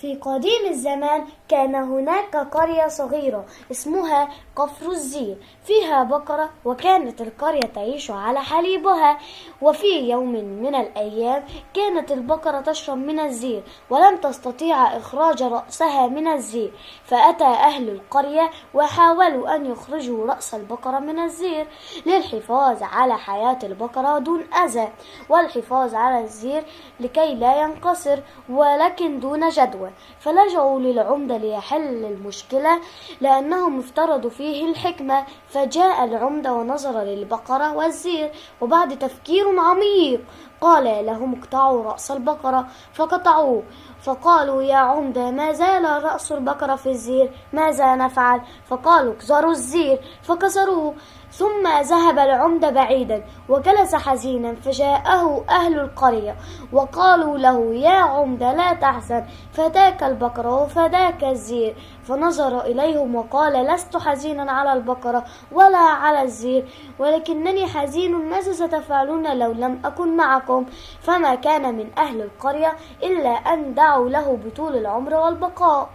في قديم الزمان كان هناك قرية صغيرة اسمها كفر الزير فيها بقرة، وكانت القرية تعيش على حليبها. وفي يوم من الأيام كانت البقرة تشرب من الزير ولم تستطيع إخراج رأسها من الزير، فأتى أهل القرية وحاولوا أن يخرجوا رأس البقرة من الزير للحفاظ على حياة البقرة دون أذى، والحفاظ على الزير لكي لا ينكسر، ولكن دون جدوى. فلجأوا للعمدة ليحل المشكلة لأنهم افترضوا فيه الحكمة. فجاء العمدة ونظر للبقرة والزير، وبعد تفكير عميق قال لهم اقطعوا رأس البقرة، فقطعوه. فقالوا يا عمدة ما زال رأس البقرة في الزير، ماذا نفعل؟ فقالوا اكسروا الزير، فكسروه. ثم ذهب العمدة بعيدا وجلس حزينا، فجاءه أهل القرية وقالوا له يا عمدة لا تحزن، فداك البقرة وفداك الزير. فنظر إليهم وقال لست حزينا على البقرة ولا على الزير، ولكنني حزين ماذا ستفعلون لو لم أكن معكم. فما كان من أهل القرية إلا أن دعوا له بطول العمر والبقاء.